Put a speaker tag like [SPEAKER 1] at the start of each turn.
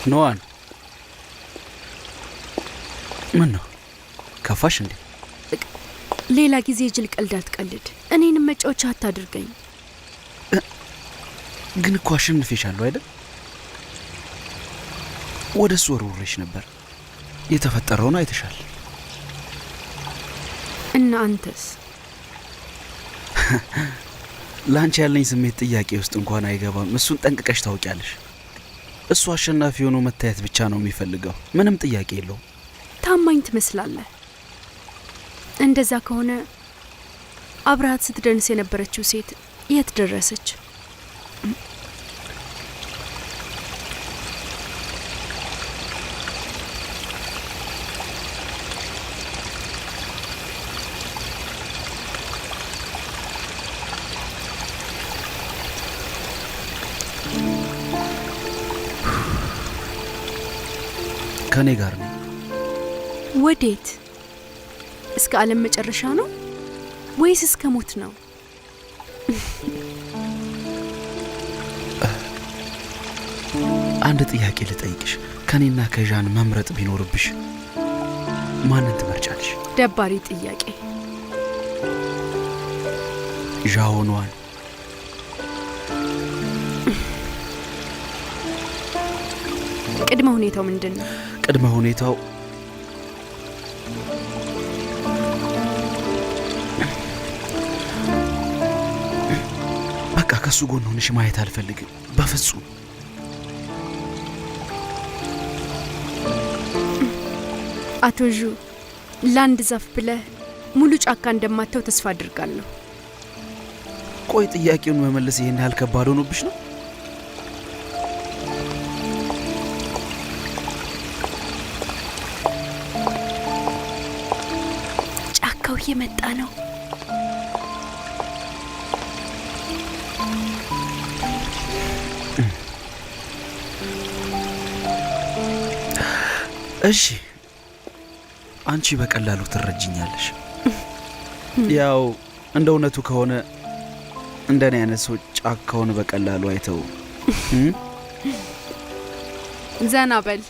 [SPEAKER 1] ኖዋን፣ ምን ነው ከፋሽ እንዴ?
[SPEAKER 2] ሌላ ጊዜ የጅል ቀልድ አትቀልድ። እኔንም መጫወቻ አታድርገኝ።
[SPEAKER 1] ግን እኮ አሸንፌሻለሁ አይደል? ወደ እሱ ወርውሬሽ ነበር። የተፈጠረውን አይተሻል።
[SPEAKER 2] እና አንተስ?
[SPEAKER 1] ለአንቺ ያለኝ ስሜት ጥያቄ ውስጥ እንኳን አይገባም። እሱን ጠንቅቀሽ ታውቂያለሽ። እሱ አሸናፊ ሆኖ መታየት ብቻ ነው የሚፈልገው። ምንም ጥያቄ የለውም።
[SPEAKER 2] ታማኝ ትመስላለህ። እንደዛ ከሆነ አብረሃት ስትደንስ የነበረችው ሴት የት ደረሰች?
[SPEAKER 1] ከእኔ ጋር ነው።
[SPEAKER 2] ወዴት? እስከ ዓለም መጨረሻ ነው ወይስ እስከ ሞት ነው?
[SPEAKER 1] አንድ ጥያቄ ልጠይቅሽ። ከእኔና ከዣን መምረጥ ቢኖርብሽ ማንን ትመርጫለሽ?
[SPEAKER 2] ደባሪ ጥያቄ።
[SPEAKER 1] ዣሆኗን።
[SPEAKER 2] ቅድመ ሁኔታው ምንድን ነው?
[SPEAKER 1] ቅድመ ሁኔታው በቃ ከእሱ ጎን ሆነሽ ማየት አልፈልግም በፍጹም።
[SPEAKER 2] አቶ ዡ፣ ለአንድ ዛፍ ብለህ ሙሉ ጫካ እንደማተው ተስፋ አድርጋለሁ።
[SPEAKER 1] ቆይ ጥያቄውን መመለስ ይሄን ያህል ከባድ ሆኖብሽ ነው?
[SPEAKER 2] ጫካው እየመጣ ነው።
[SPEAKER 1] እሺ፣ አንቺ በቀላሉ ትረጅኛለሽ። ያው እንደ እውነቱ ከሆነ እንደኔ አይነት ሰው ጫካውን በቀላሉ አይተው።
[SPEAKER 2] ዘና በል።